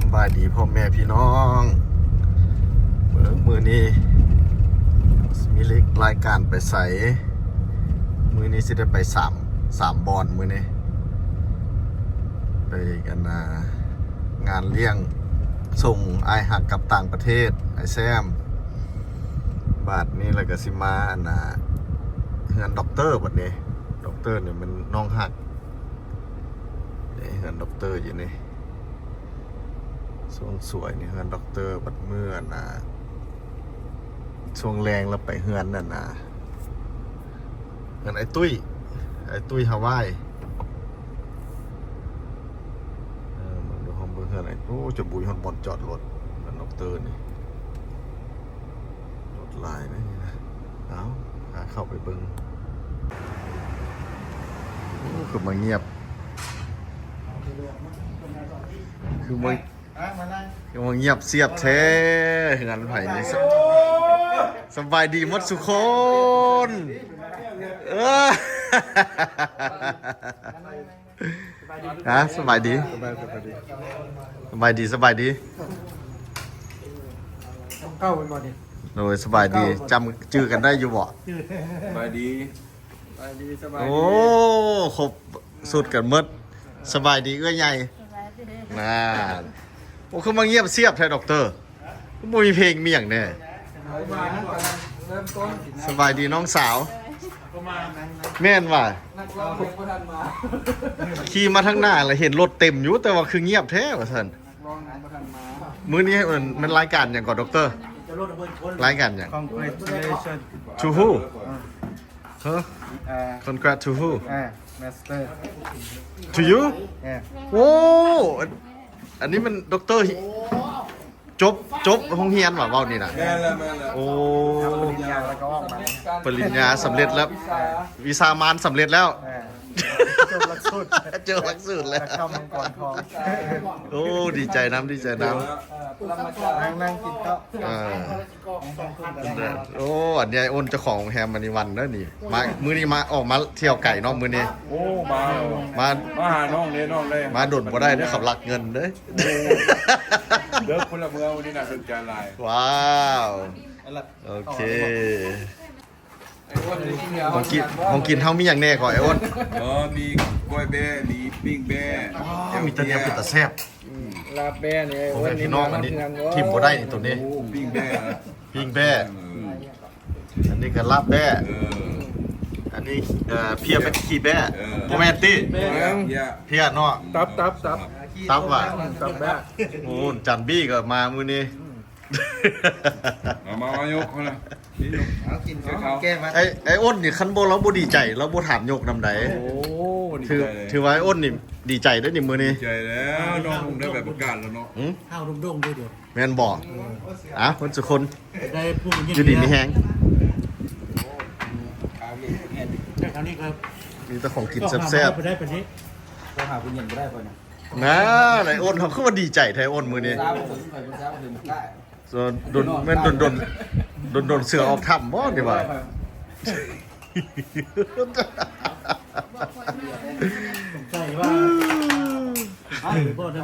ສະບາຍດີພໍ່ແມ່ພີ່ນ້ອງ ເບິ່ງມື້ນີ້ຊິມີລາຍການໄປໃສ? ມື້ນີ້ຊິໄດ້ໄປສາມ ສາມບ່ອນມື້ນີ້ ໄປອັນນ່າ ງານລ້ຽງສົ່ງອ້າຍຮັກກັບຕ່າງປະເທດ ອ້າຍແຊມ. ບາດນີ້ແລ້ວກໍຊິມາອັນນ່າ ເຮືອນດັອກເຕີ ບາດນີ້ດັອກເຕີນີ້ແມ່ນນ້ອງຮັກ ນີ້ເຮືອນດັອກເຕີຢູ່ນີ້ ຊ່ວງສວຍນີ້ເຮືອນດັອກເຕີ ບັດມື້ອັນນ່າ ຊ່ວງແລງລະໄປເຮືອນອັນນ່າ ເຮືອນອ້າຍຕຸ້ຍ ອ້າຍຕຸ້ຍຮາວາຍ. ເອີ ເບິ່ງດູ ເຮົາເບິ່ງເຮືອນ ໂອ້ ຈະບຸຍຮອດບ່ອນຈອດລົດ ເຮືອນດັອກເຕີນີ້ ລົດຫຼາຍນະ. ເອົາ ຫາເຂົ້າໄປເບິ່ງ. ໂອ້ ຄືມາງຽບ ຄືມາ ຄືມາງຽບສຽບແທ້ ເຮືອນໃຜນີ້. ສະ ສະບາຍດີໝົດສູ່ຄົນ. ເອີ ຮະ ສະບາຍດີ ສະບາຍ ສະບາຍດີ ສະບາຍດີ ສະບາຍດີ ເກົ່າແມ່ນບໍ່ນີ້? ໂດຍ ສະບາຍດີ ເກົ່າ ຈຳຈື່ກັນໄດ້ຢູ່ບໍ່? ສະບາຍດີ ສະບາຍດີ ສະບາຍດີ ໂອ້ ຄົບຊຸດກັນໝົດ. ສະບາຍດີເອື້ອຍໃຫຍ່ ສະບາຍດີ ນັ້ນ. ໂອ້ ຄືມາງຽບສຽບແທ້ດັອກເຕີ ບໍ່ມີເພງມີຫຍັງແດ່. ສະບາຍດີນ້ອງສາວ ແມ່ນວ່າ ຂີ່ມາທາງໜ້າລະເຫັນລົດເຕັມຢູ່ ແຕ່ວ່າຄືງຽບແທ້ວ່າຊັ້ນ. ມື້ນີ້ມັນ ມັນລາຍການຫຍັງເກາະດັອກເຕີ? ລາຍການຫຍັງ? Congratulations to who? ຮະ? ເອີ Congrats to who? ເອີ Master to you? ເອີ ໂອ້ ອັນ ອັນນີ້ມັນດັອກເຕີ ຈົບ ຈົບໂຮງຮຽນຫວາ ເວົ້ານີ້ນະ? ແມ່ນແລ້ວ ແມ່ນແລ້ວ ໂອ້ ປະລິນຍາແລ້ວກໍອອກມາ ປະລິນຍາສຳເລັດແລ້ວ ວິຊາມານສຳເລັດແລ້ວ. ເອີ ຈົບຫຼັກສູດ ຈົບຫຼັກສູດແລ້ວ ແລ້ວກໍມັງກອນທອງ. ໂອ້ ດີໃຈນຳ ດີໃຈນຳ. ເອີ ນັ່ງ ນັ່ງກິນເຂົ້າ ເອີ ໂອ້ ອັນນີ້ອ້າຍອ້ນເຈົ້າຂອງໂຮງແຮມມະນີວັນເດີນີ້ ມາ ມື້ນີ້ມາ ອອກມາທ່ຽວໄກເນາະມື້ນີ້. ໂອ້ ມາ ມາ ມາຫານ້ອງເດ້ ນ້ອງເດ້ ມາດົນບໍ່ໄດ້ເດີ ເຂົາລັກເງິນເດີ. ເດີ ພົນລະເມືອງມື້ນີ້ໜ້າສົນໃຈຫຼາຍ. ວ້າວ ໂອເຄ ຂອງກິນ ຂອງກິນເຮົາມີຫຍັງແດ່ເກາະອ້າຍອ້ນ? ເອີ ມີກ້ອຍແບ້ ມີປີ້ງແບ້. ອໍ ມີແຕ່ແນວເປັນຕາແຊບ. ອືມ ລາບແບ້ນີ້ ພໍ່ແມ່ພີ່ນ້ອງ ອັນນີ້ຖິ້ມບໍ່ໄດ້ນີ້ ໂຕນີ້ ໂອ້ ປີ້ງແບ້ ປີ້ງແບ້. ອືມ ອັນນີ້ກໍລາບແບ້. ເອີ ອັນນີ້ ເອີ ເພຍເປັນຂີ້ແບ້. ເອີ ບໍ່ແມ່ນຕິ? ເພຍ ເພຍເນາະ. ຕັບ ຕັບ ຕັບ ຕັບຫວາ? ຕັບແບ້. ໂອ້ ຈັນບີກໍມາມື້ນີ້. ເອົາມາ ມາຍົກເອົານະ ເອົາກິນ ເອົາແກ້ມາ. ໄອ້ ໄອ້ອ້ນນີ້ ຄັນບໍ່ ລາວບໍ່ດີໃຈ ລາວບໍ່ຖາມຍົກນຳໃດ. ໂອ້ ດີໃຈເລີຍ ຖືວ່າໄອ້ອ້ນນີ້ດີໃຈເດ້ນີ້ມື້ນີ້. ດີໃຈແລ້ວ ນ້ອງໄດ້ໃບປະກາດແລ້ວເນາະ. ຫືມ ເຮົາດົງໆເດີດຽວ ແມ່ນບໍ່? ເອີ ອ່ະ ເພິ່ນສຸຄົນ ໄດ້ຜູ້ຍິງ ຢູ່ດີມີແຮງ. ແຖວນີ້ກໍມີແຕ່ຂອງກິນແຊບໆ ໄດ້ປານນີ້ ໂທຫາຜູ້ຍິງບໍ່ໄດ້ຂ້ອຍນະ. ນະ ໄອ້ອ້ນເຮົາຄືວ່າດີໃຈແທ້ອ້ນມື້ນີ້. ດົນ ແມ່ນດົນໆ ດົນໆເສືອອອກຖ້ຳບໍ່ນີ້ວ່າ.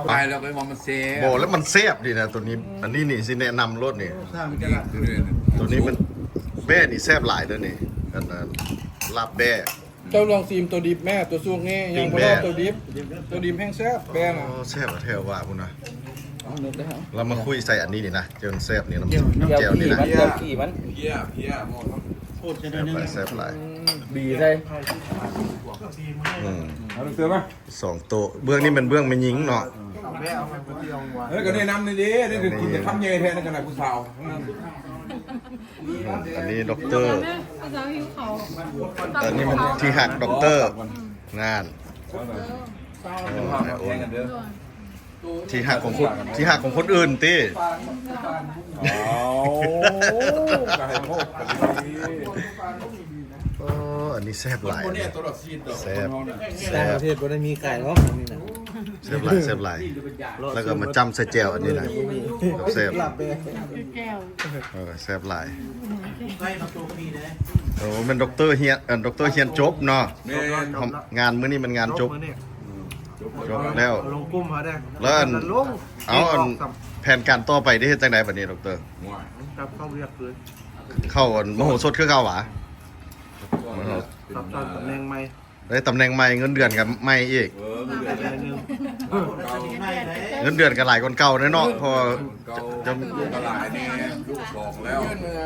ໄປແລ້ວກໍວ່າມັນແຊບ. ບໍ່ ແລ້ວມັນແຊບດີນະໂຕນີ້. ອັນນີ້ນີ້ຊິແນະນຳໂລດນີ້ ໂຕນີ້ມັນ ແບ້ນີ້ແຊບຫຼາຍເດີນີ້ ອັນນັ້ນ ລາບແບ້. ເຈົ້າລອງຊີມໂຕດິບແມ້ ໂຕສຸກນີ້ຍັງບໍ່ເທົ່າໂຕດິບ. ໂຕດິບແຮ່ງແຊບແບ້ນະ. ໂອ້ ແຊບແທ້ວ່າພຸ້ນນະ. ລາວມາຄຸຍໃສ່ອັນນີ້ນີ້ນະ ແຈ່ວແຊບນີ້ນະ ແຈ່ວນີ້ນະ ແຈ່ວຂີ້ມັນ ແຈ່ວຂີ້ມັນ ເພຍ ເພຍ ແຊບຫຼາຍ ແຊບຫຼາຍ. ອືມ ບີໃສ່ ອືມ ເອົາເສືອມາ ສອງໂຕ. ເບື້ອງນີ້ແມ່ນເບື້ອງແມ່ຍິງເນາະ. ເອີ ກໍແນະນຳນີ້ເດ້ ນີ້ຄືຄຸນຄຳໃຫຍ່ແທ້ ໃນຂະນະຜູ້ສາວ. ອັນນີ້ດັອກເຕີ ອັນນີ້ມັນທີ່ຮັກດັອກເຕີ. ນັ້ນ ທີ່ຮັກຂອງຄົນ ທີ່ຮັກຂອງຄົນອື່ນຕິ. ເອົາ ກໍໃຫ້ໂທດກັນດີ. ໂອ້ ອັນນີ້ແຊບຫຼາຍ ແຊບ ແຊບ. ຕ່າງປະເທດບໍ່ໄດ້ມີຂາຍເນາະ ອັນນີ້ນະ. ແຊບຫຼາຍ ແຊບຫຼາຍ. ແລ້ວກໍມາຈ້ຳໃສ່ແຈ່ວອັນນີ້ນະ ແຊບ ລາບແບ້ ແຈ່ວ ເອີ ແຊບຫຼາຍ. ໂອ້ ແມ່ນດັອກເຕີຮຽນ ອັນດັອກເຕີຮຽນຈົບເນາະ. ແມ່ນ ງານມື້ນີ້ແມ່ນງານຈົບ ຈົບມ ຈົບແລ້ວ ລົງກຸ່ມເຮົາໄດ້ ແລ້ວອັນ ລົງ ເອົາອັນ ແຜນການຕໍ່ໄປໄດ້ເຮັດຈັ່ງໃດບັດນີ້ ດອກເຕີ? ກັບເຂົ້າວຽກຄືນ ເຂົ້າອັນມະໂຫສົດຄືເກົ່າຫວາ? ກັບຕຳແໜ່ງໃໝ່ ໄດ້ຕຳແໜ່ງໃໝ່ ເງິນເດືອນກໍໃໝ່ອີກ ເອີ ເງິນເດືອນກໍຫຼາຍກວ່າເກົ່າແດ່ເນາະ ເພາະວ່າ ເຈົ້າ ເຈົ້າກໍຫຼາຍແດ່ ລູກສອງແລ້ວ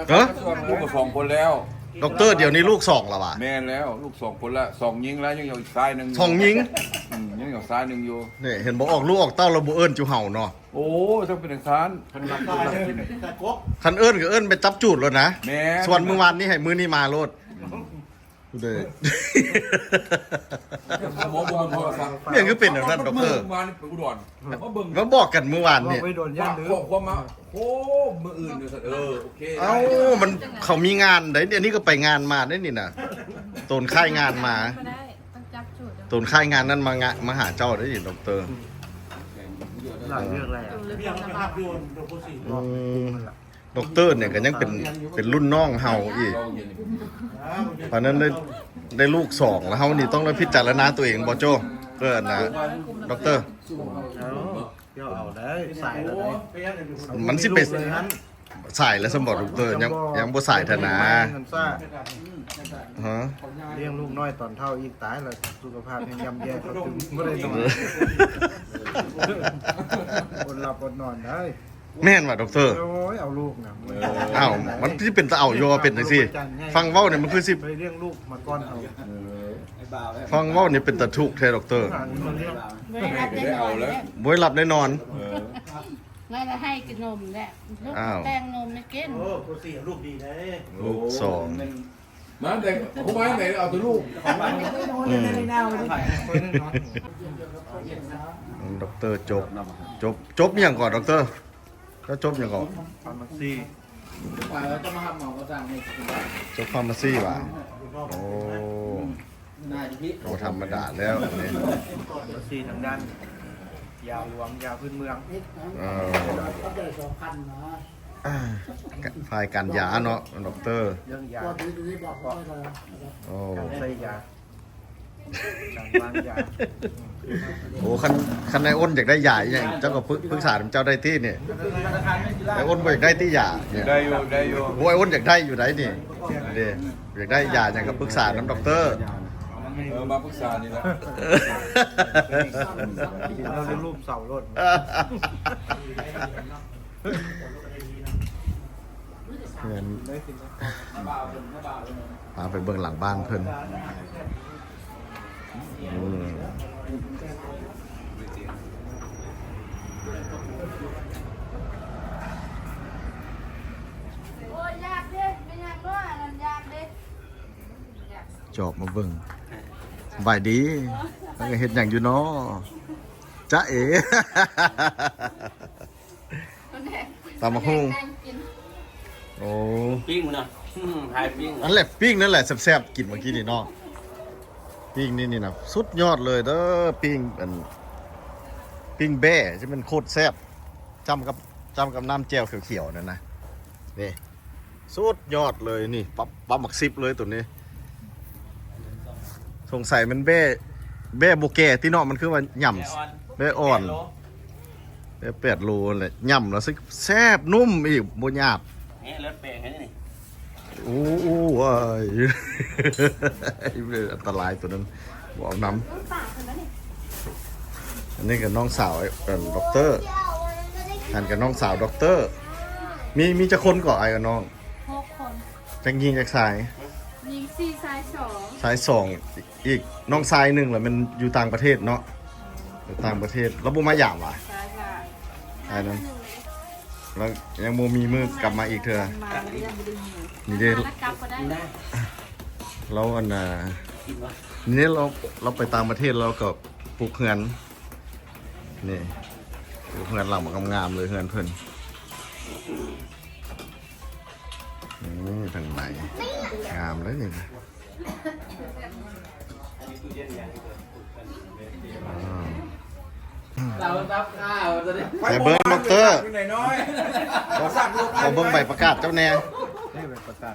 ເອີ ລູກກໍສອງຄົນແລ້ວ ດອກເຕີ ດຽວນີ້ລູກສອງແລ້ວຫວາ? ແມ່ນແລ້ວ ລູກສອງຄົນລະ ສອງຍິງລະ ຍັງເອົາອີກຊາຍໜຶ່ງ ສອງຍິງ ອືມ ຍັງເອົາຊາຍໜຶ່ງຢູ່ ນີ້ເຫັນບໍ່ ອອກລູກອອກເຕົ້າແລ້ວບໍ່ເອີ້ນຈຸເຮົາເນາະ ໂອ້ ຕ້ອງເປັນຈັ່ງຊັ້ນ ຄັນເອີ້ນກໍເອີ້ນໄປຈັບຈູດໂລດນະ ແມ່ນ ສ່ວນມື້ວານນີ້ໃຫ້ມື້ນີ້ມາໂລດ ຜູ້ໃດ ສະໝອງບໍ່ມີໂທລະສັບ ແມ່ນຄືເປັນແນວນັ້ນ ດອກເຕີ ມານີ້ໄປອຸດອນ ມາເບິ່ງ ມາບອກກັນມື້ວານນີ້ ໄປໂດນຢ້ານລືມ ຂໍ້ຄວາມມາ ໂອ້ ມື້ອື່ນ ເອີ ໂອເຄ ເອົ້າ ມັນ ເຂົາມີງານໃດ໋ ອັນນີ້ກໍໄປງານມາໄດ໋ນີ້ນະ ໂຕນຄ້າຍງານມາ ບໍ່ໄດ້ ຕ້ອງຈັບຈູດ ໂຕນຄ້າຍງານນັ້ນມາງະ ມາຫາເຈົ້າໄດ໋ນີ້ ດອກເຕີ ຫຼາຍເລື່ອງຫຼາຍ ອືມ ດອກເຕີນີ້ກໍຍັງເປັນ ເປັນລຸ້ນນ້ອງເຮົາອີກ ປານນັ້ນໄດ້ ໄດ້ລູກສອງ ແລ້ວເຮົານີ້ຕ້ອງໄດ້ພິຈາລະນາຕົວເອງບໍ່ໂຈ້? ເອີ ອັນນ່າ ດອກເຕີ ເອົາ ເຈົ້າເອົາໄດ້ ສາຍລະໄດ້ ມັນຊິໄປສາຍແລ້ວຊັ້ນບໍ່ ດອກເຕີ? ຍັງ ຍັງບໍ່ສາຍທະນາ ຮະ ລ້ຽງລູກນ້ອຍຕອນເຖົ້າອີກ ຕາຍແລ້ວ ສຸຂະພາບແຮ່ງຍ່ຳແຍ່ ເຂົ້າຕື່ມບໍ່ໄດ້ນອນ ເອີ ອົດຫຼັບອົດນອນໄດ້. ແມ່ນຫວາ ດອກເຕີ? ໂອ້ຍ ເອົາລູກນະ ເອີ ອ້າວ ມັນຊິເປັນຕາເອົາຢູ່ ເປັນຈັ່ງຊີ້ ຟັງເວົ້ານີ້ມັນຄືຊິ ໄປລ້ຽງລູກມາກ່ອນເຮົາ ເອີ ຟັງເວົ້ານີ້ເປັນຕາທຸກແທ້ ດອກເຕີ ບໍ່ໄດ້ຫຼັບໄດ້ນອນ ເອີ ໄດ້ໃຫ້ກິນນົມແຫຼະ ລູກ ອ້າວ ແຕ່ງນົມໃຫ້ກິນ ໂອ້ ຜູ້ເສຍລູກດີເດ້ ລູກສອງ ມາແຕ່ຜູ້ມາແຕ່ເອົາແຕ່ລູກ ອືມ ດອກເຕີ ຈົບ ຈົບ ຈົບຫຍັງກ່ອນ ດອກເຕີ? ເຈົ້າຈົບຫຍັງເກາະ? ຟາມາຊີ ຈະມາຮັບເໝົາກໍ່ສ້າງໃຫ້ ຈົບຟາມາຊີຫວາ? ໂອ້ ບໍ່ທຳມະດາແລ້ວອັນນີ້ ຟາມາຊີທາງດ້ານຢາຫຼວງ ຢາພື້ນເມືອງ ເອີ ອ່າ ຝ່າຍການຢາເນາະ ດອກເຕີ ເລື່ອງຢາ ໂອ້ ການໃຊ້ຢາ ການວາງຢາ ໂອ້ ຄັນ ຄັນໄອ້ອ້ນຢາກໄດ້ຢາອີ່ຫຍັງ ເຈົ້າກໍປຶກ ປຶກສານຳເຈົ້າໄດ້ຕິນີ້ ໄອ້ອ້ນບໍ່ຢາກໄດ້ຕິຢານີ້? ໄດ້ຢູ່ ໄດ້ຢູ່ ໂອ້ ໄອ້ອ້ນຢາກໄດ້ຢູ່ໃດ໋ນີ້ ເດ້ ຢາກໄດ້ຢາຫຍັງກໍປຶກສານຳດອກເຕີ ເອີ ມາປຶກສານີ້ແຫຼະ ເຮົາໄດ້ຮູບເສົາໂລດ ເຮືອນ ພາໄປເບິ່ງຫຼັງບ້ານເພິ່ນ ອືມ ໂອ້ຍ ຢາກເດ້ ແມ່ນຫຍັງເນາະ ອັນນັ້ນຢາກເດ້ ຈອບມາເບິ່ງ ສະບາຍດີ ເອີ ເຮັດຫຍັງຢູ່ນໍ? ຈ໊ະເອ ຕຳບັກຫຸ່ງ ໂອ້ ປີ້ງນະ ອືມ ຫາຍປີ້ງ ອັນແຫຼະ ປີ້ງນັ້ນແຫຼະແຊບໆ ກິນມື້ກີ້ນີ້ເນາະ ປີ້ງນີ້ນີ້ນະ ສຸດຍອດເລີຍເດີ ປີ້ງ ອັນ ປີ້ງແບ້ ຈະແມ່ນໂຄດແຊບ ຈ້ຳກັບ ຈ້ຳກັບນ້ຳແຈ່ວຂຽວໆ ນັ້ນນະ ນີ້ ສຸດຍອດເລີຍນີ້ ປັບ ປັບໝາກສິບເລີຍໂຕນີ້ ສົງໄສມັນແບ້ ແບ້ບໍ່ແກ່ຕິເນາະ ມັນຄືວ່າຫຍ້ຳ ແບ້ອ່ອນ ແບ້ແປດໂລຫັ້ນແຫຼະ ຫຍ້ຳແລ້ວຊິແຊບນຸ້ມອີກ ບໍ່ຫຍາບ ແຮະ ເລີດແປງໃຫ້ນີ້ ໂອ້ ໂອ້ຍ ອັນຕະລາຍໂຕນັ້ນ ບໍ່ເອົານຳ ອັນນີ້ກໍນ້ອງສາວ ເອີ ດັອກເຕີ ອັນກໍນ້ອງສາວດັອກເຕີ ມີ ມີຈັກຄົນກໍອ້າຍກັບນ້ອງ? ຫົກຄົນ ຈັກຍິງຈັກຊາຍ? ຍິງສີ່ ຊາຍສອງ ຊາຍສອງ ອີກນ້ອງຊາຍໜຶ່ງລະແມ່ນຢູ່ຕ່າງປະເທດເນາະ ຢູ່ຕ່າງປະເທດ ລາວບໍ່ມາຢາມຫວາ? ຊາຍ ຊາຍນັ້ນ ລາວຍັງບໍ່ມີມື້ກັບມາອີກເທື່ອ ມາແລ້ວຍັງບໍ່ໄດ້ມີ ນີ້ເດ້ ມາແລ້ວກັບບໍ່ໄດ້ ລາວອັນນ່າ ນີ້ເດ້ ລາວ ລາວໄປຕ່າງປະເທດ ລາວກໍປຸກເຮືອນ ນີ້ ໂອ້ ເຮືອນຫຼັງບັກງາມໆເລີຍ ເຮືອນເພິ່ນ ນີ້ທາງໃນ ງາມເລີຍນີ້ ອ້າວ ລາວຮັບຂ່າວ ແຕ່ເບິ່ງດອກເຕີ ຂໍເບິ່ງໃບປະກາດເຈົ້າແດ່ ໃຊ້ໃບປະກາດ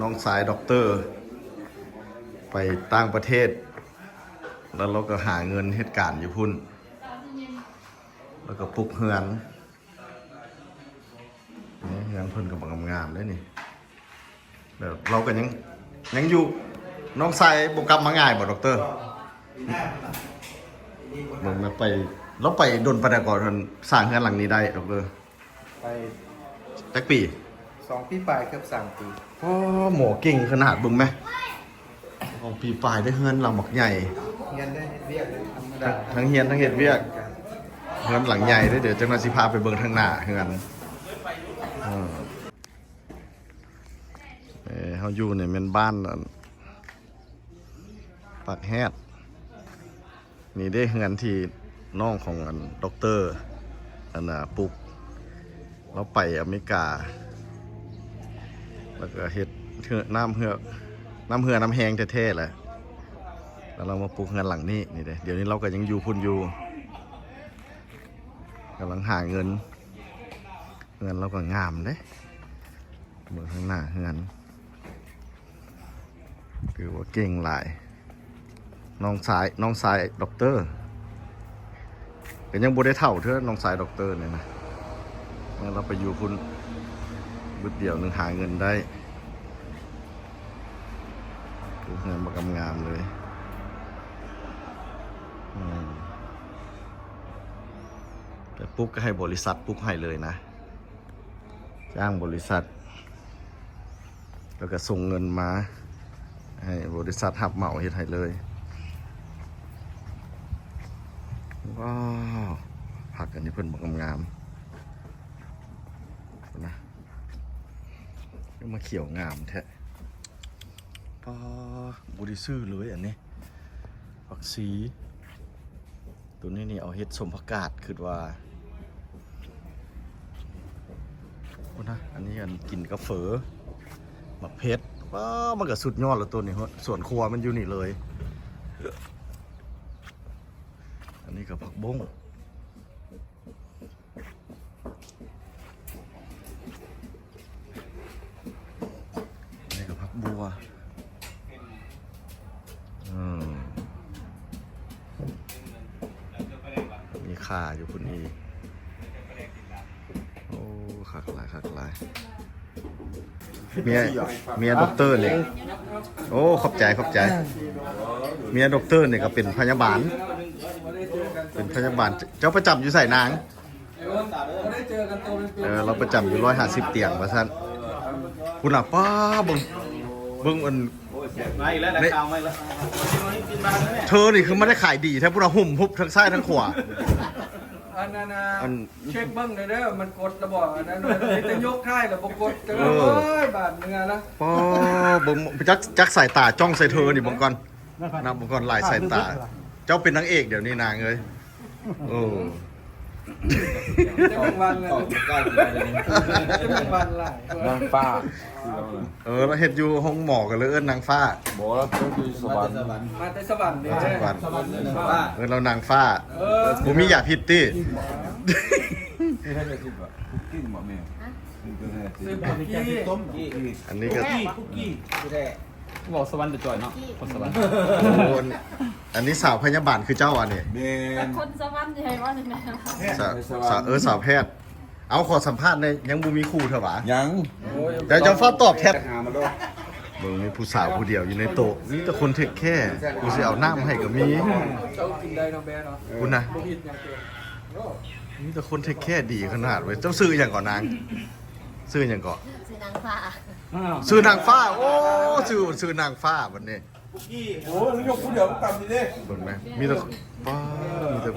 ນ້ອງຊາຍດັອກເຕີໄປຕ່າງປະເທດ ແລ້ວລາວກໍຫາເງິນເຮັດການຢູ່ພຸ້ນ ແລ້ວກໍປຸກເຮືອນ. ນີ້ເຮືອນເພິ່ນກໍບັກງາມໆເດ້ນີ້ ແບບລາວກໍຍັງ ຍັງຢູ່. ນ້ອງຊາຍບໍ່ກັບມາງ່າຍບໍ່ ດັອກເຕີ? ເບິ່ງແມ່ນໄປ ລາວໄປດົນປານໃດກໍ ອັນ ສ້າງເຮືອນຫຼັງນີ້ໄດ້ ດັອກເຕີ? ໄປ ຈັກປີ? ສອງປີປາຍ ເກືອບສາມປີ. ອໍ ໝໍເກັ່ງຂະໜາດ ເບິ່ງແມະ. ສອງປີປາຍໄດ້ເຮືອນຫຼັງບັກໃຫຍ່ ຮຽນໄດ້ເຮັດວຽກເລີຍ ທຳມະດາ ທັງ ທັງຮຽນທັງເຮັດວຽກ ເຮືອນຫຼັງໃຫຍ່ເດ້. ດຽວຈັກໜ່ອຍຊິພາໄປເບິ່ງທາງໜ້າເຮືອນ. ເອີ ເອີ ເຮົາຢູ່ນີ້ແມ່ນບ້ານ ອັນ ປາກແຮດ. ນີ້ເດ້ເຮືອນທີ່ນ້ອງຂອງ ອັນ ດັອກເຕີ ອັນນ່າ ປຸກ. ລາວໄປອາເມລິກາ ແລ້ວກໍເຮັດເຮືອ ນ້ຳເຮືອ ນ້ຳເຮືອນ້ຳແຮງແທ້ໆແຫຼະ ແລ້ວລາວມາປຸກເຮືອນຫຼັງນີ້. ນີ້ເດ້ ດຽວນີ້ລາວກໍຍັງຢູ່ພຸ້ນຢູ່ ກຳລັງຫາເງິນ. ເຮືອນລາວກໍງາມເດ້ ເບິ່ງທາງໜ້າເຮືອນ ຖືວ່າເກັ່ງຫຼາຍ. ນ້ອງຊາຍ ນ້ອງຊາຍດັອກເຕີ ກໍຍັງບໍ່ໄດ້ເຖົ້າເທື່ອ ນ້ອງຊາຍດັອກເຕີນີ້ນະ. ແມ່ນລາວໄປຢູ່ພຸ້ນບຶດດຽວໜຶ່ງຫາເງິນໄດ້. ໂອ້ ເຮືອນບັກງາມໆເລີຍ. ອືມ ແຕ່ປຸກກໍໃຫ້ບໍລິສັດປຸກໃຫ້ເລີຍນະ. ຈ້າງບໍລິສັດ ແລ້ວກໍສົ່ງເງິນມາໃຫ້ບໍລິສັດຮັບເໝົາເຮັດໃຫ້ເລີຍ. ວ້າວ ຜັກອັນນີ້ເພິ່ນບັກງາມໆ ພຸ້ນນະ ມາຂຽວງາມແທ້. ປ້າ ບໍ່ໄດ້ຊື້ເລີຍອັນນີ້ ຜັກຊີ. ໂຕນີ້ນີ້ເອົາເຮັດສົ້ມຜັກກາດ ຄິດວ່າ. ໂອ້ນະ ອັນນີ້ອັນກິນກັບເຝີ ໝາກເຜັດ. ວ້າວ ມັນກໍສຸດຍອດແລ້ວໂຕນີ້ ສວນຄົວມັນຢູ່ນີ້ເລີຍ. ອັນນີ້ກໍຜັກບົ້ງ. ນີ້ກໍຜັກບົວ. ອືມ ມີຂ່າຢູ່ພຸ້ນອີກ. ໂອ້ ຄັກຫຼາຍ ຄັກຫຼາຍ. ເມຍ ເມຍດັອກເຕີນີ້ ໂອ້ ຂອບໃຈ ຂອບໃຈ. ເມຍດັອກເຕີນີ້ກໍເປັນພະຍາບານ ເປັນພະຍາບານ. ເຈົ້າປະຈຳຢູ່ໃສນາງ? ເອີ ລາວປະຈຳຢູ່ຮ້ອຍຫ້າສິບຕຽງວ່າຊັ້ນ. ພຸ້ນນະ ປ້າ ເບິ່ງ ເບິ່ງອັນ ມາອີກແລ້ວ ນັກຂ່າວມາອີກແລ້ວ. ເທີນີ້ຄືມາໄດ້ຂາຍດີແທ້ ພຸ້ນນະ ຫຸ້ມຫຸບທັງຊ້າຍທັງຂວາ. ອັນນັ້ນນະ ອັນ ເຊັກເບິ່ງແດ່ເດີ ມັນກົດລະບໍ່? ອັນນັ້ນ ມີແຕ່ຍົກທ້າຍລະບໍ່ກົດ. ເອີ ໂອ້ຍ ບາດເມືອລະ. ປ້າ ເບິ່ງ ຈັກ ຈັກສາຍຕາຈ້ອງໃສ່ເທີນີ້ເບິ່ງກ່ອນ. ນັບເບິ່ງກ່ອນ ຫຼາຍສາຍຕາ. ເຈົ້າເປັນນາງເອກດຽວນີ້ນາງເອີຍ. ໂອ້ ຈະແມ່ນວັນລະ ຈະແມ່ນວັນຫຼາຍ ນາງຟ້າ. ເອີ ລາວເຮັດຢູ່ໂຮງໝໍກໍເລີຍເອີ້ນນາງຟ້າ. ບໍ່ ລາວຢູ່ສະຫວັນ ມາແຕ່ສະຫວັນເດ້ ສະຫວັນ ເອີ້ນລາວນາງຟ້າ. ເອີ ບໍ່ມີຢາພິດຕິ? ຊື່ປຸກກີ້ ອັນນີ້ກໍ ປຸກກີ້ ເວົ້າສະຫວັນແຕ່ຈ່ອຍເນາະ ຄົນສະຫວັນ. ໂອ້ ອັນນີ້ສາວພະຍາບານຄືເຈົ້າອັນນີ້. ແມ່ນ ຄົນສະຫວັນຊິໃຫ້ເວົ້າຈັ່ງໃດ? ສາວ ສາວ ເອີ ສາວແພດ. ເອົາ ຂໍສຳພາດແດ່ ຍັງບໍ່ມີຄູ່ເທື່ອຫວາ? ຍັງ. ໂອ້ຍ ດຽວເຈົ້າຟ້າວຕອບແຊັດ. ຫາມາໂລດ. ເບິ່ງ ມີຜູ້ສາວຜູ້ດຽວຢູ່ໃນໂຕະ ມີແຕ່ຄົນເທກແຄ. ຜູ້ຊິເອົານ້ຳໃຫ້ກໍມີ. ເຈົ້າກິນໄດ້ເນາະແບເນາະ. ພຸ້ນນະ ບໍ່ຜິດຫຍັງເລີຍ. ມີແຕ່ຄົນເທກແຄດີຂະໜາດເວີຍ. ເຈົ້າຊື່ຫຍັງເກາະນາງ? ຊື່ຫຍັງເກາະ? ຊື່ນາງຟ້າ. ຊື່ນາງຟ້າ. ໂອ້ ຊື່ ຊື່ນາງຟ້າບັດນີ້. ໂອ້ຍ ຍົກຜູ້ດຽວກໍຕຳນີ້ເດ້. ເບິ່ງແມະ ມີແຕ່ ປ້າ ມີແຕ່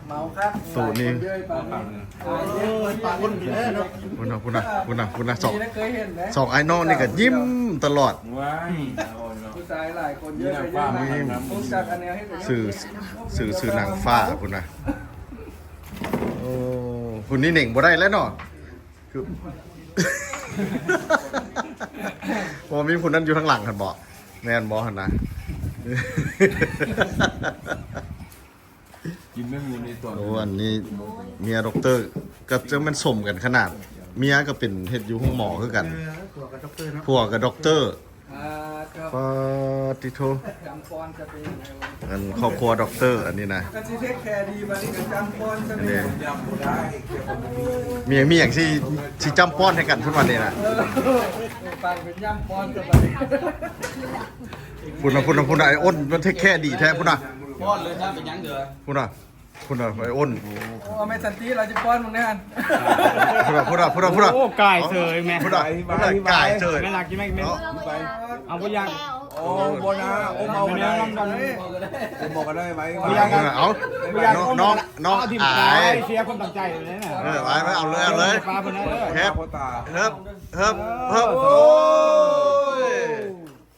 ເມົາຄັກ ໂຕນີ້. ເອີຍ ປາກຄົນກິນແລ້ວເນາະ. ພຸ້ນນະ ພຸ້ນນະ ພຸ້ນນະ ສອງ ນີ້ເຄີຍເຫັນເດ້ ສອງອ້າຍນ້ອງນີ້ກໍຍິ້ມຕະຫຼອດ. ວ້າຍ ຜູ້ຊາຍຫຼາຍຄົນເຍອະ ຍິ້ມ ຮູ້ຈັກອັນແນວເຮັດ ຊື່ ຊື່ ຊື່ນາງຟ້າພຸ້ນນະ. ໂອ້ ຜູ້ນີ້ເໜັງບໍ່ໄດ້ແລ້ວເນາະ. ຄື ບໍ່ມີຜູ້ນັ້ນຢູ່ທາງຫຼັງຫັ້ນບໍ່? ແມ່ນບໍ່ຫັ້ນນະ? ກິນແມ່ງຢູ່ໃນຕອນ ໂອ້ ອັນນີ້ເມຍດັອກເຕີ ກໍຈັ່ງແມ່ນສົມກັນຂະໜາດ. ເມຍກໍເປັນ ເຮັດຢູ່ໂຮງໝໍຄືກັນ. ເອີ ຜົວກໍດັອກເຕີເນາະ ຜົວກໍດັອກເຕີ. ອ່າ ປາຕິໂທ ຈຳພອນຈະເປັນ ອັນຄອບຄົວດັອກເຕີອັນນີ້ນະ ກໍຊິເທກແຄດີ ບັດນີ້ກໍຈຳພອນຈະເປັນ ອັນນີ້ ມີ ມີຫຍັງຊິ ຊິຈຳພອນໃຫ້ກັນພຸ້ນວັນນີ້ນະ. ເອີ ຟັງເປັນຍຳພອນຈະບັດນີ້. ພຸ້ນນະ ພຸ້ນນະ ພຸ້ນນະ ໄອ້ອ້ນມັນເທກແຄດີແທ້ພຸ້ນນະ. ພອນເລີຍ ຖ້າເປັນຫຍັງເດີ ພຸ້ນນະ. ພຸ້ນນະ ໄອ້ອ້ນ. ໂອ້ ເອົາແມ່ສັນຕິ ລາວຊິປ້ອນມຶງແນ່ຫັ້ນ. ພຸ້ນນະ ພຸ້ນນະ ພຸ້ນນະ ພຸ້ນນະ. ໂອ້ ກາຍເສີຍແມ່ ພຸ້ນນະ ກາຍເສີຍ. ແມ່ນລາກິນແມ່ ເອົາບໍ່ຢາກ. ໂອ້ ບໍ່ນະ ໂອ້ ເອົານະ ບໍ່ນະ ບໍ່ນະ ໄວ້ ເອົາ ນ້ອງ ນ້ອງອາຍ ເສຍຄວາມຕັ້ງໃຈເລີຍນະ. ເອີ ໄວ້ ໄວ້ ເອົາເລີຍ ເອົາເລີຍ. ເຮັບ ເຮັບ ເຮັບ ໂອ້ຍ.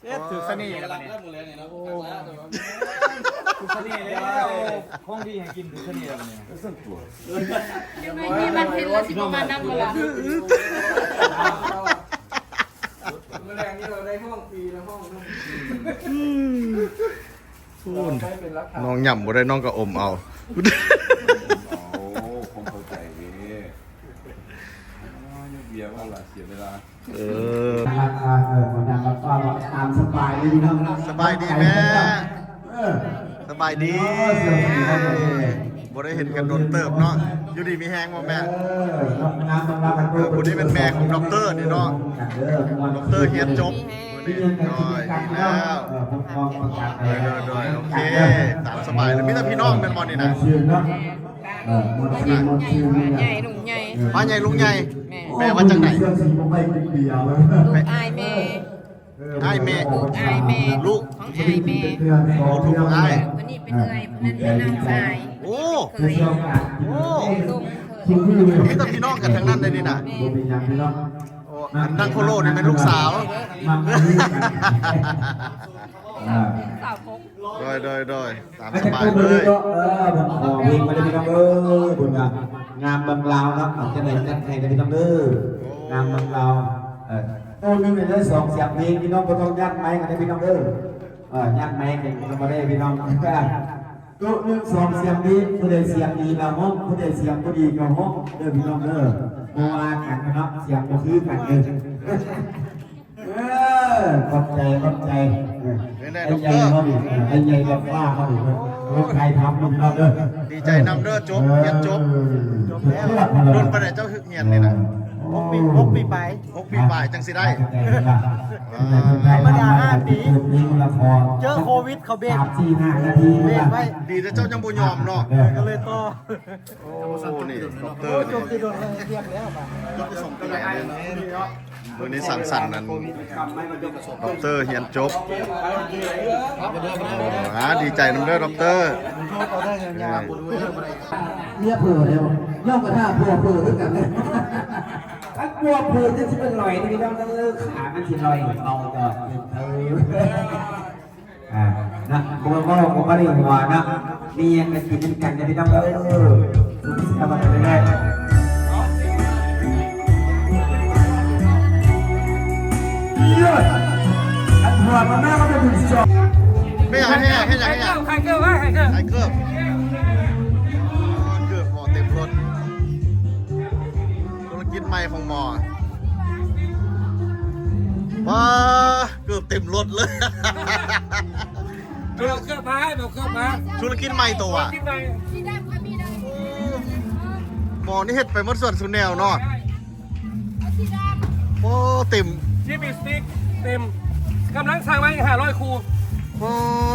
ເຮັດຖືກສະເໜ່ແລ້ວບັດນີ້ ຖືກສະເໜ່ແລ້ວ ຂອງດີໃຫ້ກິນຖືກສະເໜ່ແລ້ວບັດນີ້. ເຫັນໄໝ ມີມັນເຫັນແລ້ວຊິບໍ່ມານຳບໍ່ລະ? ມື້ແລງນີ້ເຮົາໄດ້ຫ້ອງຟຣີແລ້ວຫ້ອງໜຶ່ງ. ໂອ້ ນ້ອງຫຍ້ຳບໍ່ໄດ້ ນ້ອງກໍອົມເອົາ. ໂອ້ ຄວາມເຂົ້າໃຈເດ້. ອໍ ເບຍວ່າຫຼາຍເສຍເວລາ. ເອີ ເອີ ຕາມສະບາຍເລີຍພີ່ນ້ອງ. ສະບາຍດີແມ່. ເອີ ສະບາຍດີ. ບໍ່ໄດ້ເຫັນກັນດົນເຕີບເນາະ. ຢູ່ດີມີແຮງບໍ່ແມ່? ເອີ ຜູ້ນີ້ແມ່ນແມ່ຂອງດັອກເຕີນີ້ເນາະ. ດັອກເຕີຮຽນຈົບ. ໂດຍ ດີແລ້ວ. ໂດຍ ໂດຍ ໂອເຄ ຕາມສະບາຍເລີຍ. ມີແຕ່ພີ່ນ້ອງແມ່ນບໍ່ນີ້ນະ? ເອີ ພໍ່ໃຫຍ່ ພໍ່ໃຫຍ່ ລຸງໃຫຍ່. ພໍ່ໃຫຍ່ລຸງໃຫຍ່. ແມ່ນ. ແມ່ວ່າຈັ່ງໃດ? ລູກອ້າຍແມ່. ອ້າຍແມ່. ລູກອ້າຍແມ່. ລູກຂອງອ້າຍແມ່. ລູກຂອງອ້າຍ. ຄົນນີ້ເປັນເອື້ອຍ ຄົນນັ້ນເປັນນ້ອງຊາຍ. ໂອ້ ເຂີຍ. ໂອ້ ລູກເຂີຍ. ມີແຕ່ພີ່ນ້ອງກັນທັງນັ້ນເລີຍນີ້ນະ. ແມ່ນ. ໂອ້ ອັນນັ່ງໂຄໂລນີ້ແມ່ນລູກສາວ. ສາວພົກ. ໂດຍ ໂດຍ ໂດຍ ຕາມສະບາຍເລີຍ. ເອີ ເພິ່ນຂໍເພງມາເດີພີ່ນ້ອງເອີຍ. ເພິ່ນວ່າງາມເມືອງລາວເນາະ ເອົາຈັ່ງໃດຈັດໃຫ້ເດີພີ່ນ້ອງເດີ. ໂອ້ ງາມເມືອງລາວ. ເອີ ໂຕະໜຶ່ງໄດ້ສອງສຽງເພງ ພີ່ນ້ອງບໍ່ຕ້ອງຍາດໄມກັນເດີພີ່ນ້ອງເດີ. ເອີ ຍາດໄມກັນກໍບໍ່ໄດ້ພີ່ນ້ອງ. ໂຕະໜຶ່ງສອງສຽງເພງ ຜູ້ໃດສຽງດີກໍຮ້ອງ ຜູ້ໃດສຽງບໍ່ດີກໍຮ້ອງເດີພີ່ນ້ອງເດີ. ບໍ່ວ່າກັນເນາະ ສຽງບໍ່ຄືກັນເດີ. ເອີ ຂອບໃຈ ຂອບໃຈ. ເອີ ເປັນໃດ ໄອ້ໃຫຍ່ເຮົານີ້ ເອີ ໄອ້ໃຫຍ່ດອກຟ້າເຮົານີ້ ເພິ່ນຖ່າຍທຳເນາະພີ່ນ້ອງເດີ. ດີໃຈນຳເດີ ຈົບ ຮຽນຈົບ. ເອີ ສຸດຍອດ. ດົນປານໃດເຈົ້າຮຽນນີ້ນະ? ເອີ ຫົກປີ ຫົກປີປາຍ ຫົກປີປາຍຈັ່ງຊິໄດ້ ອ່າ ທຳມະດາຫ້າປີ ເຈີໂຄວິດເຂົາເບຣກ ສາມສີ່ຫ້ານາທີ ເບຣກໄວ້ ດີແຕ່ເຈົ້າຍັງບໍ່ຍອມເນາະ ເອີ ກໍເລີຍຕໍ່ ໂອ້ ນີ້ ດັອກເຕີ ໂອ້ ຈົບແຕ່ດົນແລ້ວ ຮຽບແລ້ວບາດນີ້ ຈົບໄປສອງປີແລ້ວ ມື້ນີ້ສັງສັນນັ້ນ ດັອກເຕີຮຽນຈົບ ອ່າ ດີໃຈນຳເດີດັອກເຕີ ເມຍເຜີເດ ຍ້ອນກະຖ້າຜົວເຜີຄືກັນເດ ຄັນຜົວເຜີຈັ່ງຊິເປັນລອຍນີ້ ພີ່ນ້ອງເອີຍ ຂາມັນຊິລອຍ ເອົາດອກເຕີ ອ່າ ນະ ບໍ່ເວົ້າກໍບໍ່ໄດ້ຫົວເນາະ ມີຫຍັງກໍກິນນຳກັນເດີພີ່ນ້ອງເອີຍ ເອົາມາເລີຍ ເອີ ອັນຫົວມາມາກໍເປັນສອງ ແມ່ເຮັດຫຍັງ ເຮັດຫຍັງ ເຮັດຫຍັງ ຂາຍເກີບ ຂາຍເກີບ ຂາຍເກີບ ເກີບໝໍ້ເຕັມລົດ ທຸລະກິດໃໝ່ຂອງໝໍ້ ວ້າ ເກີບເຕັມລົດເລີຍ ທຸລະ ເອົາເກີບມາ ເອົາເກີບມາ ທຸລະກິດໃໝ່ໂຕຫວາ ທຸລະກິດໃໝ່ ໝໍ້ນີ້ເຮັດໄປໝົດສ່ວນສູ່ແນວເນາະ ໂອ້ ເຕັມ ຈີພີສຕິກເຕັມ ກຳລັງສັ່ງມາອີກຫ້າຮ້ອຍຄູ່ ໂອ້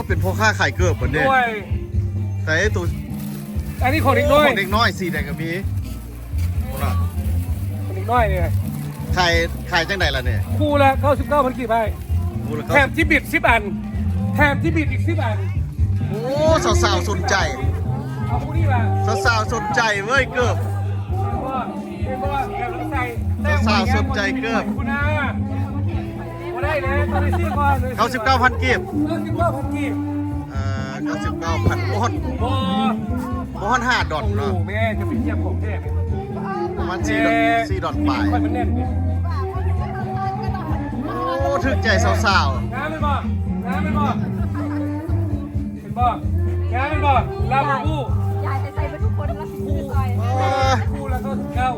ເປັນພໍ່ຄ້າຂາຍເກີບເບິດເດ້ ໂດຍ ໃສ່ໂຕ ອັນນີ້ຂອງເດັກນ້ອຍ ໂອ້ ຂອງເດັກນ້ອຍ ສີໃດກໍມີ ພຸ້ນນະ ເດັກນ້ອຍນີ້ ຂາຍ ຂາຍຈັ່ງໃດລະນີ້ ຄູ່ລະເກົ້າສິບເກົ້າພັນກີບ ອ້າຍ ຄູ່ລະເກົ້າ ແຖມຈີບີດສິບອັນ ແຖມຈີບີດອີກສິບອັນ ໂອ້ ສາວໆສົນໃຈ ເອົາຄູ່ນີ້ລະ ສາວໆສົນໃຈເວີ້ຍ ເກີບ ເຫັນບໍ່ ເຫັນບໍ່ ແຖມໃສ່ ສາວໆສົນໃຈເກີບ ພຸ້ນນະ ບໍ່ໄດ້ເລີຍ ຕົວນີ້ຊື້ກ່ອນ ເກົ້າສິບເກົ້າພັນກີບ ເກົ້າສິບເກົ້າພັນກີບ ເອີ ເກົ້າສິບເກົ້າພັນ ບໍ່ຮອດ ບໍ່ ບໍ່ຮອດຫ້າດອນເນາະ ໂອ້ໂຫ ແມ່ຈະໄປທຽບຂອງແທ້ ປະມານສີ່ ເອີ ສີ່ດອນປາຍ ຂ້ອຍມັນແໜ້ນນີ້ ໂອ້ ຖືກໃຈສາວໆ ງາມແມ່ນບໍ່ ງາມແມ່ນບໍ່ ເຫັນບໍ່ ງາມແມ່ນບໍ່ ລາບູບູ ຢາກໃຫ້ໃສ່ເບິດທຸກຄົນ ລະຊິຊື້ໃສ່ ເອີ ຄູ່ລະເກົ້າສິບເກົ້າ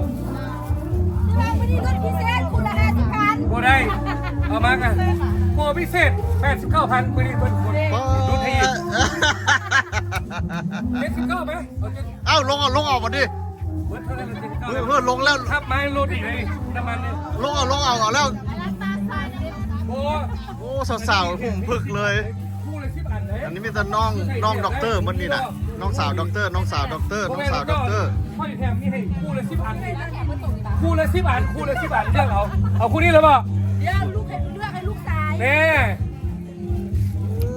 ຄືວ່າມື້ນີ້ລົດພິເສດຄູ່ລະຫ້າສິບພັນ ບໍ່ໄດ້ ເອົາມາກະ ໂປຣພິເສດແປດສິບເກົ້າພັນ ມື້ນີ້ເພິ່ນຫຼຸດໃຫ້ອີກ ເຈັດສິບເກົ້າໄປ ເອົາ ລົງເອົາ ລົງເອົາບັດນີ້ ເບິດເທົ່ານັ້ນ ເຈັດສິບເກົ້າ ເຮີ້ຍ ລົງແລ້ວ ຂັບມາລົດອີກເລີຍ ນ້ຳມັນນີ້ ລົງເອົາ ລົງເອົາ ເອົາແລ້ວ ໂອ້ ໂອ້ ສາວໆຫຸ້ມຜຶກເລີຍ ຄູ່ລະສິບອັນເດ້ ອັນນີ້ມີແຕ່ນ້ອງ ນ້ອງດັອກເຕີໝົດນີ້ນະ ນ້ອງສາວດັອກເຕີ ນ້ອງສາວດັອກເຕີ ນ້ອງສາວດັອກເຕີ ຂ້ອຍແຖມນີ້ໃຫ້ຄູ່ລະສິບອັນນີ້ ຄູ່ລະສິບອັນ ຄູ່ລະສິບອັນ ເລືອກເອົາ ເອົາຄູ່ນີ້ເລີຍບໍ່ ດຽວລູກໃຫ້ເລືອກໃຫ້ລູກຊາຍ ແນ່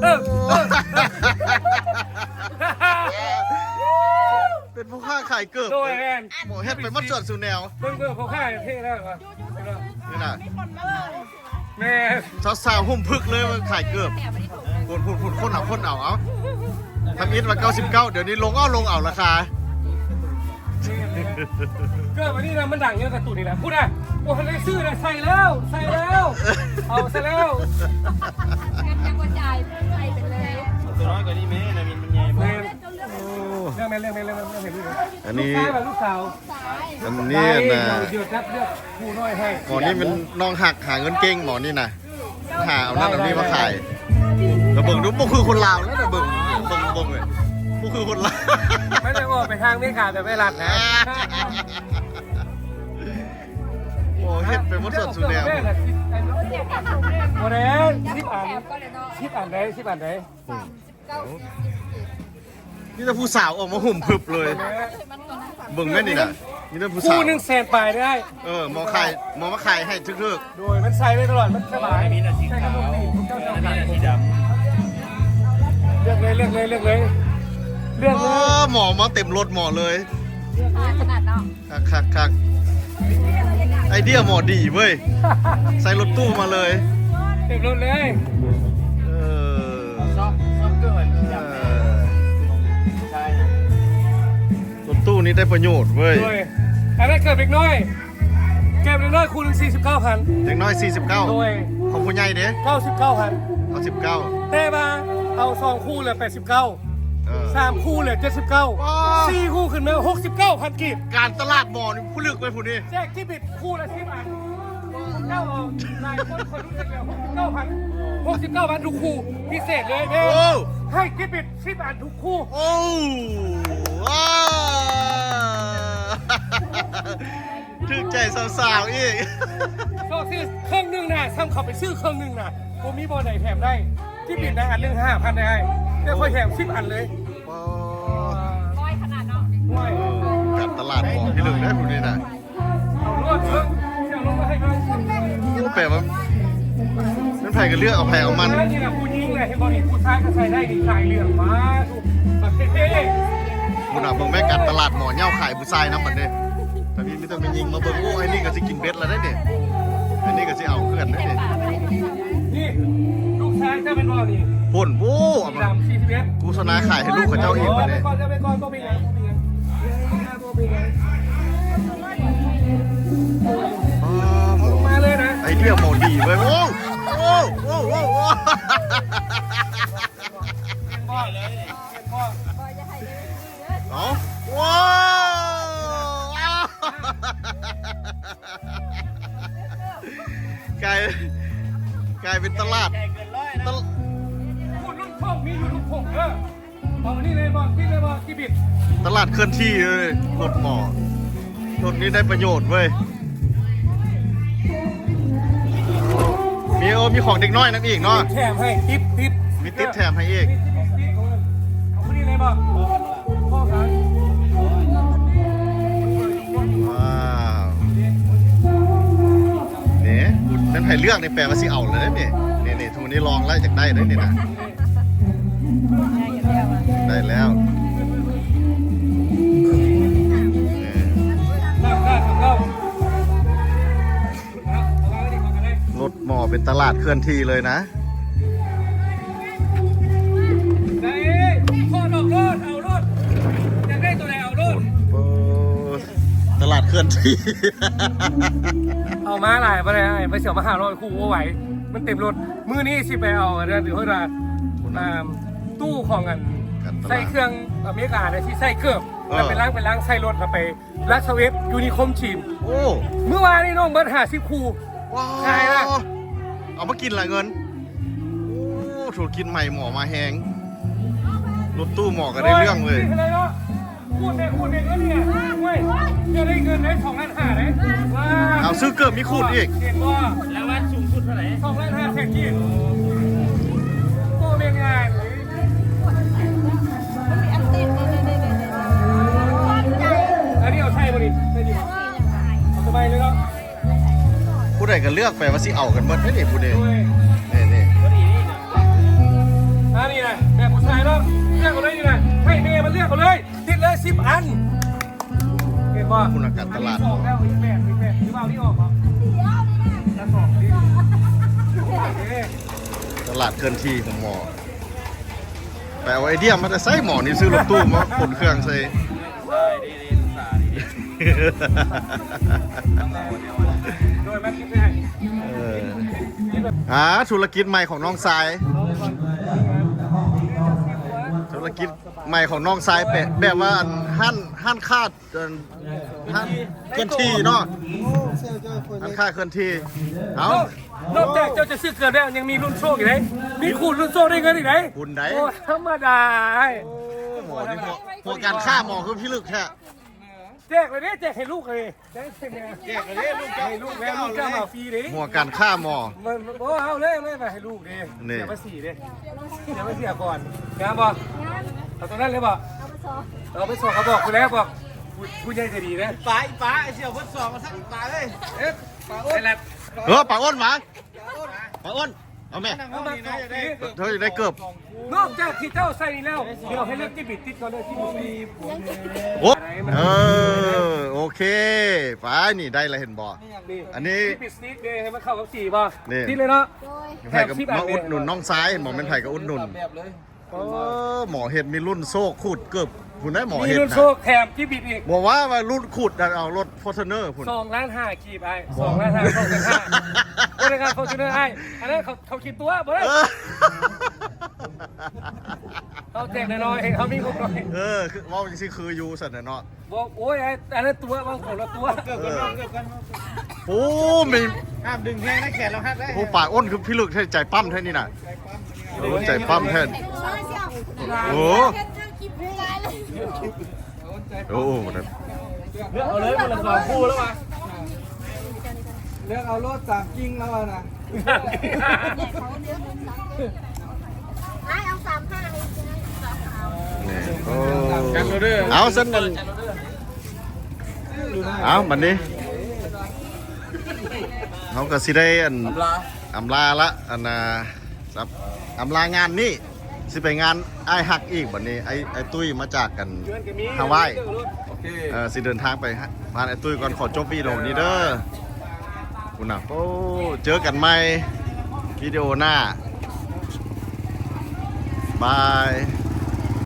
ເອີ ເອີ ເປັນພໍ່ຄ້າຂາຍເກີບ ໂດຍແມ່ນ ໝໍ້ເຮັດໄປໝົດສ່ວນສູ່ແນວ ເບິ່ງ ເບິ່ງພໍ່ຄ້າເທ່ແລ້ວ ນີ້ນະ ແມ່ນ ສາວໆຫຸ້ມຜຶກເລີຍວ່າຂາຍເກີບ ພຸ້ນໆໆ ຄົນເອົາ ຄົນເອົາ ເອົາ ທຳອິດວ່າເກົ້າສິບເກົ້າ ດຽວນີ້ລົງເອົາ ລົງເອົາລາຄາ ເກີບອັນນີ້ນະ ມັນດັງຍ້ອນກາຕູນນີ້ແຫຼະ ພຸ້ນນະ ບໍ່ທັນໄດ້ຊື້ນະ ໃສ່ແລ້ວ ໃສ່ແລ້ວ ເອົາຊະແລ້ວ ແມ່ນ ຕົວນ້ອຍກວ່ານີ້ແມ່ນະ ມິນມັນໃຫຍ່ບໍ່ ແມ່ນ ໂອ້ ເລືອກແມ່ນ ເລືອກແມ່ນ ເລືອກແມ່ນ ເລືອກແມ່ນ ອັນນີ້ ລູກຊາຍ ລູກສາວ ອັນນີ້ນະ ເອີ ຈັບເລືອກຄູ່ນ້ອຍໃຫ້ ໝໍ້ນີ້ແມ່ນນ້ອງຮັກຫາເງິນເກັ່ງ ໝໍ້ນີ້ນະ ຫາເອົານັ້ນເອົານີ້ມາຂາຍ ລະເບິ່ງດູ ບໍ່ຄືຄົນລາວແລ້ວ ລະເບິ່ງ ເບິ່ງ ເບິ່ງເລີຍ ບໍ່ຄືຄົນລາວ ມັນຈະອອກໄປທາງອາເມລິກາແບບໄວຣັສນະ ໂອ້ ເຮັດໄປໝົດສ່ວນສູ່ແນວ ບໍ່ແລ້ວ ສິບອັນ ສິບອັນໃດ ສິບອັນໃດ ອືມ ມີແຕ່ຜູ້ສາວອອກມາຫຸ້ມຜຶກເລີຍ ເບິ່ງແມ່ນນີ້ນະ ມີແຕ່ຜູ້ສາວ ຄູ່ໜຶ່ງແສນປາຍໄດ້ ເອີ ໝໍ້ຂາຍ ໝໍ້ມາຂາຍໃຫ້ຖືກໆ ໂດຍ ມັນໃສ່ໄດ້ຕະຫຼອດ ມັນສະບາຍ ມີໜ້າສີຂາວ ໃສ່ກັບລູກນີ້ ມີໜ້າສີດຳ ເລືອກເລີຍ ເລືອກເລີຍ ເລືອກເລີຍ ເລືອກເລີຍ ໂອ້ ໝໍ້ມາເຕັມລົດໝໍ້ເລີຍ ຂະໜາດເນາະ ຄັກໆໆ ໄອເດຍໝໍ້ດີເວີ້ຍ ໃສ່ລົດຕູ້ມາເລີຍ ເຕັມລົດເລີຍ ເອີ ເອີ ລົດຕູ້ນີ້ໄດ້ປະໂຫຍດເວີ້ຍ ໂດຍ ອັນນັ້ນເກີບເດັກນ້ອຍ ເກີບເດັກນ້ອຍຄູ່ໜຶ່ງສີ່ສິບເກົ້າພັນ ເດັກນ້ອຍສີ່ສິບເກົ້າ ໂດຍ ຂອງຜູ້ໃຫຍ່ເດ້ ເກົ້າສິບເກົ້າພັນ ເກົ້າສິບເກົ້າ ແຕ່ວ່າເອົາສອງຄູ່ເຫຼືອແປດສິບເກົ້າ ເອີ ສາມຄູ່ເຫຼືອເຈັດສິບເກົ້າ ສີ່ຄູ່ຂຶ້ນມາຫົກສິບເກົ້າພັນກີບ ການຕະຫຼາດໝໍ້ນີ້ຜູ້ລຶກໄວ້ຜູ້ນີ້ ແຈກຈີບີດຄູ່ລະສິບອັນ ເຈົ້າເອົາຫຼາຍຄົນ ຂ້ອຍຫຼຸດໃຫ້ເຫຼືອຫົກສິບເກົ້າພັນ ຫົກສິບເກົ້າພັນທຸກຄູ່ ພິເສດເລີຍແມ່ ໂອ້ ໃຫ້ຈີບີດສິບອັນທຸກຄູ່ ໂອ້ ວ້າ ຖືກໃຈສາວໆອີກ. ຊອກຊື້ເຄິ່ງໜຶ່ງນະ ຊ້ຳເຂົ້າໄປຊື້ເຄິ່ງໜຶ່ງນະ ບໍ່ມີບ່ອນໃດແຖມໄດ້. ທີ່ບິນໄດ້ອັນໜຶ່ງຫ້າພັນໄດ້ ແຕ່ຂ້ອຍແຖມສິບອັນເລີຍ. ໂອ້ ນ້ອຍຂະໜາດເນາະ. ນ້ອຍ. ເອີ ກັບຕະຫຼາດຂອງພີ່ເລິກໄດ້ຜູ້ນີ້ນະ. ເອົາໂລດເບິ່ງ ຊິເອົາລົງມາໃຫ້ເບິ່ງ. ໂອ້ ແປວ່າແມ່ນໃຜກໍເລືອກເອົາໃຜເອົາມັນ. ນີ້ລະຜູ້ຍິງລະ ເຫັນບໍ່ນີ້ ຜູ້ຊາຍກໍໃສ່ໄດ້ນີ້ ສາຍເຫຼືອງມາ ປະເພດເທ່. ພຸ້ນນະ ເບິ່ງແມ່ກັນຕະຫຼາດໝໍເຫຍົ້າຂາຍຜູ້ຊາຍນຳບັດນີ້. ແຕ່ມີ ມີແຕ່ແມ່ຍິງມາເບິ່ງ. ໂອ້ ໄອ້ນີ້ກໍຊິກິນເບັດລະເດ້ນີ້ ໄອ້ນີ້ກໍຊິເອົາເພື່ອນເດ້ນີ້. ນີ້ລູກຊາຍເຈົ້າແມ່ນບໍ່ນີ້? ພຸ້ນ ໂອ້ ເອົາມາ ສີ່ສິບເອັດ ໂຄສະນາຂາຍໃຫ້ລູກເຂົາເຈົ້າອີກບັດນີ້. ເອົາໄປກ່ອນ ເອົາໄປກ່ອນ ບໍ່ເປັນຫຍັງ ບໍ່ເປັນຫຍັງ ບໍ່ເປັນຫຍັງ. ອ້າວ ມາເລີຍນະ ໄອເດຍໝໍດີເວີຍ. ໂອ້ ໂອ້ ໂອ້ ໂອ້ ໂອ້ ເອົາ ວ້າວ ກາຍ ກາຍເປັນຕະຫຼາດ ຕະຫຼາດ ພຸ້ນ ລຸງພົງ ມີຢູ່ລຸງພົງເດີ. ເອົານີ້ເລີຍບໍ່ ນີ້ເລີຍບໍ່ ທີ່ບິດ ຕະຫຼາດເຄື່ອນທີ່ເລີຍ. ລົດໝໍ ລົດນີ້ໄດ້ປະໂຫຍດເວີຍ. ມີ ເອີ ມີຂອງເດັກນ້ອຍນຳອີກເນາະ ແຖມໃຫ້ ຕິບ ຕິບ ມີຕິບແຖມໃຫ້ອີກ. ຕິບ ຕິບ ຕິບ ເອົາຜູ້ນີ້ເລີຍບໍ່ ພໍກັນ. ວ້າວ ນີ້ ແມ່ນໃຜເລືອກນີ້ ແປວ່າຊິເອົາເລີຍເດ້ນີ້. ນີ້ ນີ້ ທຸກນີ້ລອງແລ້ວ ຢາກໄດ້ເດ້ນີ້ນະ. ໄດ້ແລ້ວ ເອີ ລົດໝໍເປັນຕະຫຼາດເຄື່ອນທີ່ເລີຍນະ. ໄດ້ ຂໍດອກໂລດ ເອົາໂລດ ຢາກໄດ້ໂຕໃດເອົາໂລດ. ໂອ້ ຕະຫຼາດເຄື່ອນທີ່ ເອົາມາຫຼາຍບໍ່ໄດ້ອ້າຍ ໄປເສຍມາຫ້າຮ້ອຍຄູ່ບໍ່ໄຫວ ມັນເຕັມລົດ. ມື້ນີ້ຊິໄປເອົາອັນນັ້ນ ເອີ້ນວ່າ ອ່າ ຕູ້ຂອງອັນ ໃສ່ເຄື່ອງອາເມລິການະ ຊິໃສ່ເກີບ ເອີ ແລ້ວໄປລ້າງ ໄປລ້າງໃສ່ລົດ ແລ້ວໄປລັກຊະເວັດ ຢູນິຄົມຈີນ. ໂອ້ ມື້ວານນີ້ນ້ອງເບິດຫ້າສິບຄູ່ ວ້າວ ຂາຍລະ ເອົາມາກິນລະເງິນ. ໂອ້ ທຸລະກິດໃໝ່ໝໍມາແຮງ ລົດຕູ້ໝໍກໍໄດ້ເລື່ອງເລີຍ. ໂອ້ຍ ຄູນແດ່ ຄູນແດ່ເງິນນີ້ນະ ໂອ້ຍ ຈະໄດ້ເງິນໄດ້ສອງລ້ານຫ້າເດ້. ເອົາ ຊື້ເກີບມີຂູດອີກ ເຫັນບໍ່? ລາງວັນສູງສຸດເທົ່າໃດ? ສອງລ້ານຫ້າແສນກີບ. ໂອ້ ແມ່ນງານ ອັນນີ້ເອົາໃສ່ບໍ່ນີ້? ໃສ່ດີບໍ່? ເອົາສະບາຍເລີຍເນາະ. ຜູ້ໃດກໍເລືອກໄປວ່າຊິເອົາກັນເບິດເດ້ນີ້ ຜູ້ນີ້ ໂອ້ຍ ນີ້ ນີ້ ອັນນີ້ນະ ແບບຜູ້ຊາຍເນາະ ເລືອກເອົາເລີຍນີ້ນະ ໃຫ້ແມ່ມັນເລືອກເອົາເລີຍ ຕິດເລີຍສິບອັນ ເຫັນບໍ່? ຄຸນນະການຕະຫຼາດ ມີສອງແລ້ວ ອີກແບບ ອີກແບບ ຫຼືວ່າເອົານີ້ອອກບໍ່? ລະສອງນີ້ ຕະຫຼາດເຄື່ອນທີ່ຂອງໝໍ. ໄປເອົາໄອເດຍມາແຕ່ໃສ? ໝໍນີ້ຊື້ລົດຕູ້ມາຂົນເຄື່ອງໃສ່. ເອີ ອ່າ ທຸລະກິດໃໝ່ຂອງນ້ອງຊາຍ ທຸລະກິດໃໝ່ຂອງນ້ອງຊາຍ ແບບ ແບບວ່າ ອັນ ຮ້ານ ຮ້ານຄ້າ ເອີ ຮ້ານເຄື່ອນທີ່ເນາະ ຮ້ານຄ້າເຄື່ອນທີ່. ເອົ້າ ນອກຈາກເຈົ້າຈະຊື້ເກືອບແລ້ວ ຍັງມີລຸ້ນໂຊກອີກເດ້ ມີຂູດລຸ້ນໂຊກໄດ້ເງິນອີກເດ້ ບຸນໃດ໋. ໂອ້ ທຳມະດາ ໂອ້ ໝໍນີ້ ຫົວການຄ້າໝໍຄືພິລຶກແທ້. ແຈກເລີຍເດ້ ແຈກໃຫ້ລູກເລີຍ ແຈກໃຫ້ລູກ ໃຫ້ລູກແລ້ວ ລູກເຈົ້າມາຟຣີເດ້ ຫົວການຄ້າໝໍ. ບໍ່ ເອົາເລີຍ ເອົາເລີຍ ໄປໃຫ້ລູກເດ້ ນີ້ ເສຍພາສີເດ້ ເສຍພາສີກ່ອນ. ງາມບໍ່? ເອົາຕົວນັ້ນເລີຍບໍ່? ເອົາໄປສອງ ເອົາໄປສອງ ເຂົາບອກຜູ້ແລ້ວ ບອກຜູ້ໃຫຍ່ໃຈດີເດ້. ປາ ອີປາ ເສຍເບິດສອງ ວ່າຊັ້ນ ປາເອີຍ. ເອີ ປາອ້ນ ເອີ ປາອ້ນຫວາ ປາອ້ນ ເອົາແມ່ ເຮົາຢາກໄດ້ເກີບ ນອກຈາກທີ່ເຈົ້າໃສ່ນີ້ແລ້ວ ດຽວໃຫ້ເລືອກຈີບິດຕິດກ່ອນເດີ ຈີບິດ. ໂອ້ ເອີ ໂອເຄ ໄປ ນີ້ໄດ້ລະ ເຫັນບໍ່? ອັນນີ້ຈີບິດຕິດເດ້ ໃຫ້ມັນເຂົ້າກັບສີບໍ່? ຕິດເລີຍເນາະ ໃຜກໍມາອຸດໜູນນ້ອງຊາຍ ເຫັນບໍ່? ແມ່ນໃຜກໍອຸດໜູນ. ເອີ ໝໍເຮັດມີລຸ້ນໂຊກ ຂູດເກີບພຸ້ນໄດ໋ ໝໍເຮັດ ລຸ້ນໂຊກແຖມຈີບິດອີກ. ບໍ່ວ່າ ວ່າລຸ້ນຂູດ ເອົາລົດຟໍຈູນເນີພຸ້ນ ສອງລ້ານຫ້າ ກີບອ້າຍ ສອງລ້ານຫ້າ ສອງລ້ານຫ້າ ບໍ່ໄດ້ຄ່າຟໍຈູນເນີອ້າຍ ອັນນັ້ນເຂົາ ເຂົາຄິດຕົວບໍ່ໄດ້. ເອີ ເຮົາແຈກນ້ອຍໆ ເຮົາມີງົບໜ້ອຍ. ເອີ ຄືເວົ້າຈັ່ງຊີ້ຄືຢູ່ຊັ້ນນະເນາະ. ບໍ່ ໂອ້ຍ ອັນນັ້ນຕົວະ ເວົ້າຄົນລະຕົວະ. ເກີບກັນ ເອີ ເກີບກັນ. ໂອ້ ມີ ຫ້າມດຶງແຮງນະ ແຂນລາວຫັກໄດ້. ໂອ້ ປາອ້ນຄືພິລຶກແທ້ ໃຈປ້ຳແທ້ນີ້ນະ. ໂອ້ ໃຈປ້ຳແທ້. ໂອ້ ໂອ້ ເລືອກເອົາເລີຍ ຄົນລະສອງຄູ່ແລ້ວຫວາ. ເລືອກເອົາໂລດສາມກິ່ງແລ້ວນະ. ອ້າຍເອົາສາມຫ້າໃຫ້ ນີ້ ໂອ້ ກັນໂລດເດີ ເອົາຊັ້ນນັ້ນ ເອົາບັດນີ້ ເຮົາກໍຊິໄດ້ອັນ ອຳລາ ອຳລາລະ ອັນນ່າ ອຳລາງານນີ້ ຊິໄປງານອ້າຍຮັກອີກ ບັດນີ້ ອ້າຍ ອ້າຍຕຸ້ຍມາຈາກກັນ ຮາວາຍ ໂອເຄ ເອີ ຊິເດີນທາງໄປຫາ ບ້ານອ້າຍຕຸ້ຍກ່ອນ. ຂໍຈົບວິດີໂອນີ້ເດີ ພຸ້ນນະ ໂອ້ ເຈີກັນໃໝ່ ວິດີໂອໜ້າ ບາຍ.